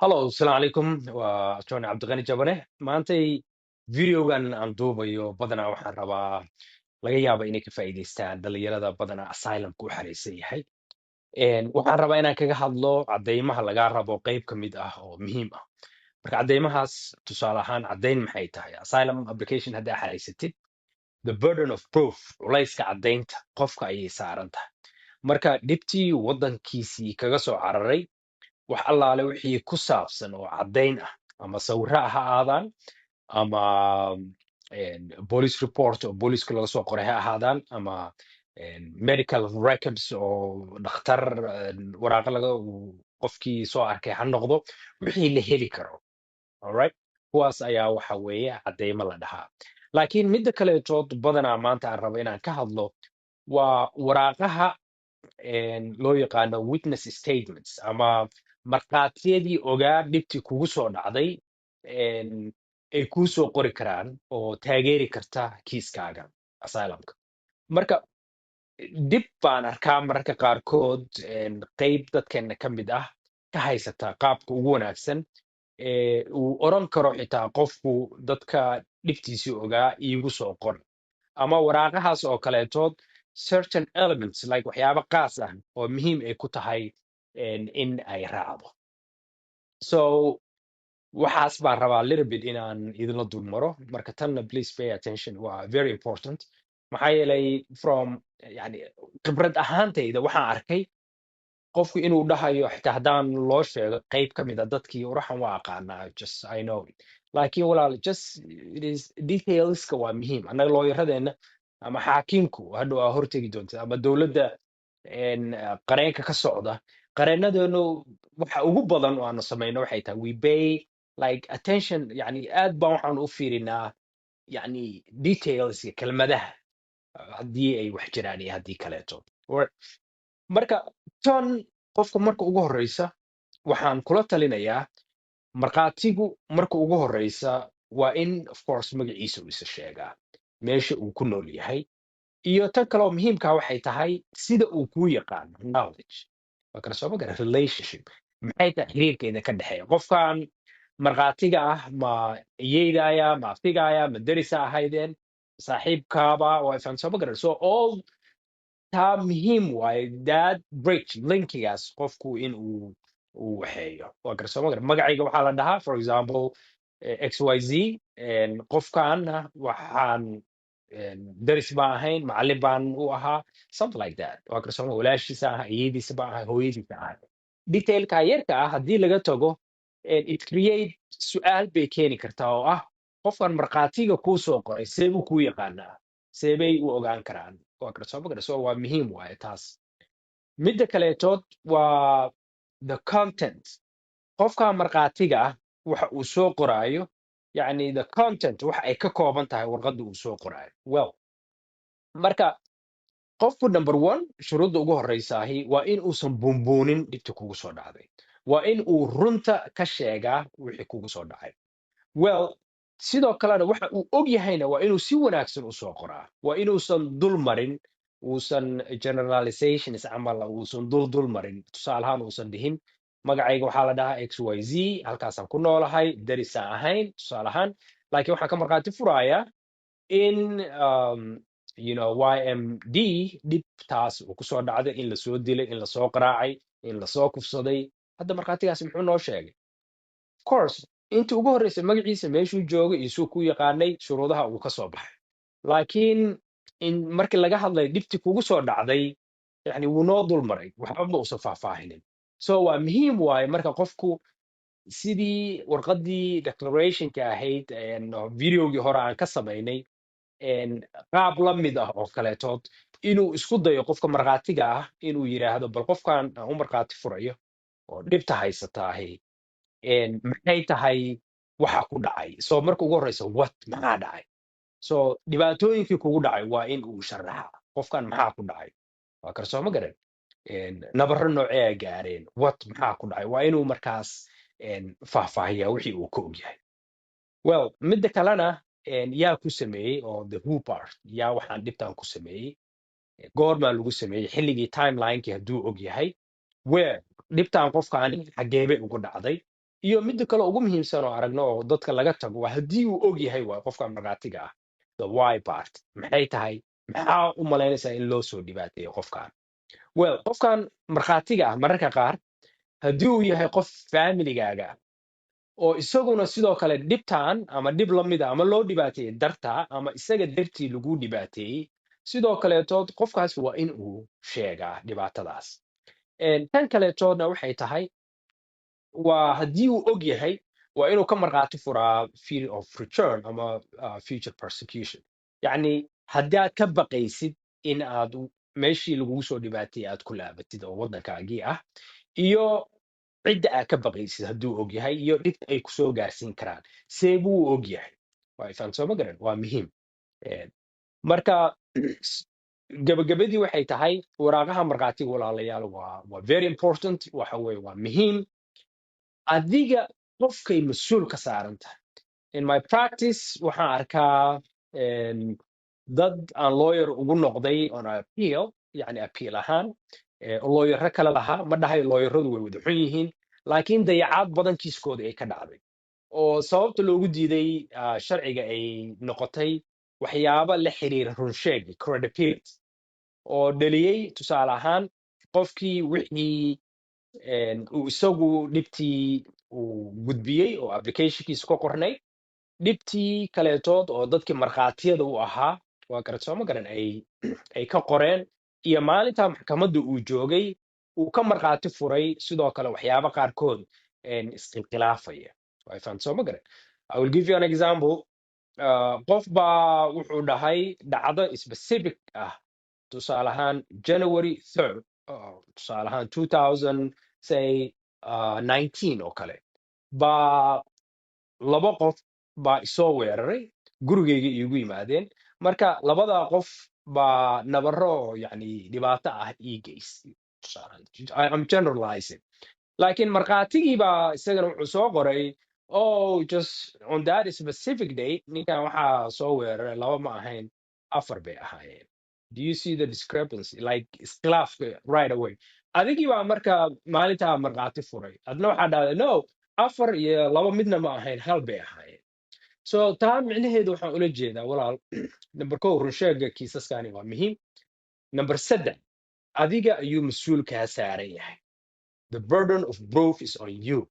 Hallo, asalaamu calaykum. Waa John Cabdiqani Jabane. Maantay videogan aan duubayo badanaa waxaan rabaa laga yaaba inay ka faa'iidaystaan dhalinyarada badanaa asylumka u xareysan yahay. Waxaan rabaa inaan kaga hadlo caddeymaha lagaa rabo qeyb ka mid ah oo muhiim ah. Marka caddeymahaas, tusaale ahaan, caddeyn maxay tahay? Asylum application haddaa xareysatid, the burden of proof, culayska caddeynta, qofka ayay saaran tahay. Marka dhibtii waddankiisii kaga soo cararay, wax allaale wixii ku saabsan oo caddayn ah, ama sawirro ha ahaadaan, ama police report oo booliiska laga soo qoray ha ahaadaan, ama medical records oo dhakhtar waraaqo laga uu qofkii soo arkay ha noqdo, wixii la heli karo, alright, kuwaas ayaa waxa weeye caddeymo la dhahaa. Laakiin midda kaleetood badanaa maanta aan rabo inaan ka hadlo waa waraaqaha loo yaqaano witness statements, ama markhaatiyadii ogaa dhibtii kugu soo dhacday ay kuu soo qori karaan oo taageeri karta kiiskaaga asylumka. Marka dib baan arkaa mararka qaarkood qeyb dadkeena ka mid ah ka haysata qaabka ugu wanaagsan ee uu oran karo xitaa qofku dadka dhibtiisii ogaa iigu soo qor, ama waraaqahaas oo kaleetood certain elements, like waxyaabo qaas ah oo muhiim ay ku tahay in ay raacdo. So waxaas baan rabaa little bit inaan idinla dul maro. Marka tanna please pay attention, waa very important. Maxaa yeelay, from yani khibrad ahaantayda, waxaan arkay qofku inuu dhahayo xitaa haddaan loo sheego qayb ka mid a dadkii uraxan waa aqaanaa, just I know it. Laakiin walaal, just it is detailska waa muhiim. Annaga lawyeradeenna ama xaakimku hadhow aa hortegi doonta ama dowladda qareenka ka socda, qareenadeenu waxa ugu badan oo aanu samayno waxay tahay we pay like attention, yani aad baan waxaan u fiirinaa yani details iyo kelmadaha haddii ay wax jiraan iyo haddii kaleeto. Marka tan qofka marka ugu horeysa waxaan kula talinayaa, markhaatigu marka ugu horeysa waa in of course magaciisa uu isa sheegaa, meesha uu ku nool yahay, iyo tan kale oo muhiimkaa waxay tahay sida uu kuu yaqaano, knowledge waa kala soo ma gara, relationship maxay tahay, xiriirka idinka dhexeeya. Qofkan markhaatiga ah ma iyeydaya, ma aftigaya, ma derisa ahaydeen, saaxiibkaaba waa ifaan soo ma garan. So all taa muhiim waaye, that bridge linkigaas qofku in uu waxeeyo waa kala soo ma garan. Magacayga waxaa la dhahaa, for example, XYZ. Qofkaana waxaan deris baan ahayn, macallin baan u ahaa, something like that, waa kala soo ma, walaashiisa ahaa, iyadiisa baan ahay, hooyadiisa ahay. Detailka yarka ah haddii laga tago, it create su-aal bay keeni kartaa oo ah qofkan markhaatiga kuu soo qoray see buu kuu yaqaanaa, see bay u ogaan karaan, waa kala soo ma garan. So waa muhiim waaye taas. Midda kaleetood waa the content. Qofka markhaatiga ah waxa uu soo qoraayo, yani the content, waxa ay ka kooban tahay warqadda uu soo qoraayo. Well, marka qofku number one, shuruudda ugu horreysaahi waa in uusan buunbuunin dhibta kugu soo dhacday, waa in uu runta ka sheegaa wixii kugu soo dhacay. Well, sidoo kalena waxa uu og yahayna waa inuu si wanaagsan u soo qoraa, waa inuusan dul marin, uusan generalizations camal uusan dul marin. Tusaale ahaan, uusan dhihin magacayga waxaa la dhahaa XYZ, halkaasaan ku noolahay, derisaan ahayn, tusaale ahaan, laakiin waxaan ka markhaati furayaa in YMD dhibtaas uu kusoo dhacday, in lasoo dilay, in lasoo qaraacay, in lasoo kufsaday. Hadda markhaatigaasi muxuu noo sheegay? Of course, intii ugu horreysay magaciisa, meeshuu joogay iyo suu ku yaqaanay, shuruudaha uu ka soo baxay. Laakiin in markii laga hadlay dhibtii kugu soo dhacday, yani wuu noo dul maray, waxba ma uusan faahfaahinin. So waa muhiim waaye. Marka qofku sidii warqaddii declarationka ahayd videogii hore aan ka samaynay, qaab la mid ah oo kaleetood inuu isku dayo qofka markhaatiga ah inuu yidhaahdo bal qofkan aan u markhaati furayo oo dhibta haysataahi maxay tahay waxa ku dhacay? So marka ugu horreysa, what, maxaa dhacay? So dhibaatooyinkii kugu dhacay waa in uu sharaxa qofkan maxaa ku dhacay, waa karsoo ma garan, nabarro noocee ay gaareen, what, maxaa ku dhacay, waa inuu markaas faahfaahiyaa wixii uu ka ogyahay. Well, midda kalena, yaa ku sameeyey, oo the who part, yaa waxaan dhibtan ku sameeyey, goormaa lagu sameeyey, xilligii, timelinekii hadduu og yahay, where, Dhibtan qofkaani xageebay ugu dhacday? Iyo midda kale ugu muhiimsan oo aragno oo dadka laga tago waa haddii uu og yahay, waa qofka markhaatiga ah, the why part. Maxay tahay? Maxaa u malaynaysaa in loo soo dhibaateeyo qofkan? Well, qofkan markhaatiga ah mararka qaar haddii uu yahay qof familigaaga ah oo isaguna sidoo kale dhibtan ama dhib la mida ama loo dhibaateeyey dartaa ama isaga dartii lagu dhibaateeyey, sidoo kaleetood qofkaas waa in uu sheegaa dhibaatadaas. Tan kaleetoodna waxay tahay waa haddii uu og yahay, waa inuu ka markhaati furaa fear of return ama future persecution, yacni haddii aad ka baqaysid in aad meeshii lagugu soo dhibaateeyey aad ku laabatid oo waddankaagii ah, iyo cidda aad ka baqaysid hadduu og yahay iyo dhibta ay kusoo gaarsiin karaan, see buu u og yahay? Waa ifaan, soo ma garan? Waa muhiim. Marka gabagabadii waxay tahay waraaqaha markhaatiga, walaalayaal, waa very important. Waxa weye waa muhiim. Adiga qofkay mas-uul ka saaran tahay. In my practice waxaan arkaa dad aan lawyer ugu noqday on appeal, yani appeal ahaan, lawyero kale lahaa. Ma dhahayo lawyeradu way wada xun yihiin, laakiin dayacaad badan kiiskooda ay ka dhacday oo sababta loogu diiday sharciga ay noqotay waxyaabo la xiriira runsheeg, credibility, oo dhaliyey tusaale ahaan qofkii wixii uu isagu dhibtii uu gudbiyey oo applicationkiisa ku qornay, dhibtii kaleetood oo dadkii markhaatiyada u ahaa, waa garat, soo ma garan, ay ka qoreen, iyo maalinta maxkamadda uu joogay uu ka markhaati furay, sidoo kale waxyaabo qaarkood iskhilkhilaafaya. Waa fahamta, soo ma garan? I will give you an example. Qof baa wuxuu dhahay dhacdo specific ah, tusaale ahaan January 3rd, tusaale ahaan 2000, say, 19 oo kale baa laba qof baa isoo weeraray, gurigayga iigu yimaadeen. Marka labada qof baa nabaro, yani dhibaato ah ii geystay. I'm generalizing, laakiin markhaatigii baa isagana wuxuu soo qoray, "Oh, just on that specific day ninkan waxaa soo weeraray laba ma ahayn, afar bay ahaayeen." Do you see the discrepancy, like iskhilaafka right away? Adigii baa marka maalintaa markhaati furay, adna waxaa dhahday, "No, afar iyo laba midna ma ahayn, hal bay ahaayeen." So taa micnaheedu waxaan ula jeedaa, walaal, number 1, runsheega kiisaskani waa muhiim. Number 3, adiga ayuu mas-uul kaa saaran yahay. The burden of proof is on you,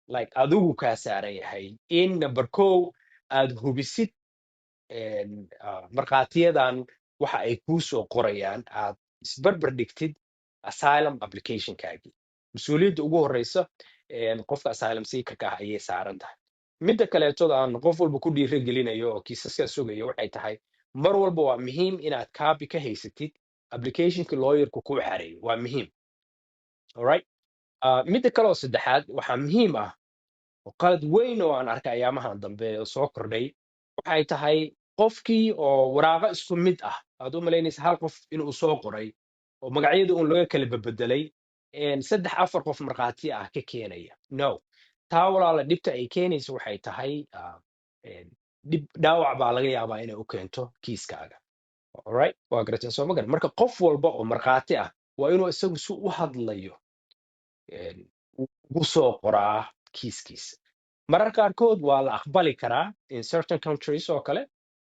like adigu kaa saaran yahay in number 1 aad hubisid markhaatiyadan waxa ay kuu soo qorayaan, aad isbarbar dhigtid asylum applicationkaagii. Mas-uuliyadda ugu horeysa qofka asylum seekerka ah ayay saaran tahay. Midda kaleetood aan qof walba ku dhiirigelinayo oo kiisaska sugayo waxay tahay, mar walba waa muhiim inaad copy ka haysatid applicationka lawyerku kuu xareeyo. Waa muhiim. Alright. Midda kale oo saddexaad, waxaa muhiim ah oo qalad weyn oo aan arkay ayaamahan dambe oo soo kordhay waxay tahay qofkii oo waraaqo isku mid ah aad u malaynaysa hal qof inuu soo qoray oo magacyada uun laga kala bebedelay, saddex afar qof markhaati ah ka keenaya. No, taa, walaala, dhibta ay keenayso waxay tahay dhib, dhaawac baa laga yaabaa inay u keento kiiskaaga. Alright, waa garateen, soo ma garan? Marka qof walba oo markhaati ah waa inuu isagu si u hadlayo ugu soo qoraa kiiskiisa. Marar qaarkood waa la aqbali karaa. In certain countries oo kale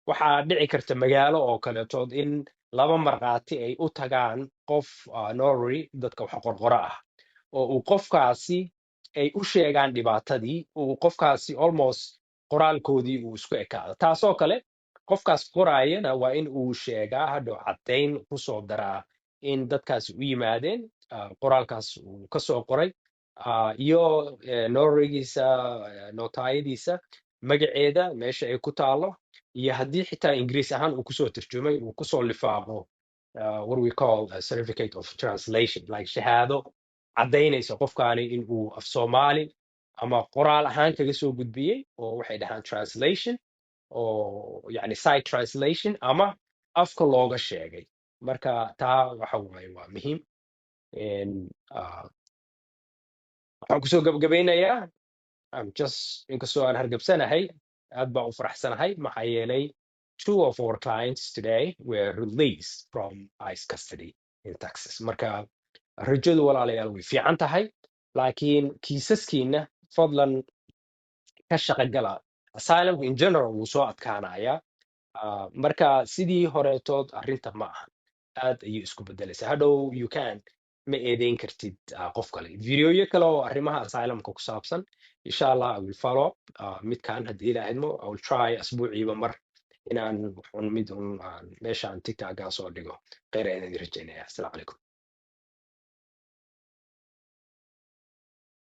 waxaa dhici karta magaalo oo kaleetood in laba markhaati ay u tagaan qof notary, dadka wax qorqoro ah, oo uu qofkaasi ay u sheegaan dhibaatadii, uu qofkaasi almost qoraalkoodii uu isku ekaado. Taasoo kale qofkaas qoraayana waa in uu sheegaa, hadhow caddayn kusoo daraa in dadkaasi u yimaadeen, qoraalkaas uu ka soo qoray, iyo notarygiisa, notaayadiisa magaceeda, meesha ay ku taalo, iyo haddii xitaa Ingiriis ahaan uu kusoo tarjumay, uu kusoo lifaaqo what we call a certificate of translation, like shahaado caddaynaysa qofkaani in uu af Soomaali ama qoraal ahaan kaga soo gudbiyey, oo waxay dhahaan translation oo yani side translation ama afka looga sheegay. Marka taa waxa waaye waa muhiim. Waxaan kusoo gabagabeynayaa, I'm just, inkastoo aan hargabsanahay, aad baan u faraxsanahay, maxaa yeelay two of our clients today were released from ICE custody in Texas. Marka rajadu, walaalayaal, way fiican tahay. Laakiin kiisaskiina fadlan ka shaqo gala. Asylum in general wuu soo adkaanayaa. Marka sidii horeetood arrinta ma aha, aad ayuu isku bedelaysaa. Hadhow you can ma eedeyn kartid qof kale. Videoyo kale oo arrimaha asylumka ku saabsan, insha Allah, I will follow up. Midkan haddii Ilaah idmo, I will try asbuuciiba mar inaan un mid un aan meeshaan TikTok soo dhigo. Khayr ayaan idin rajaynaya. Asalaamu calaykum.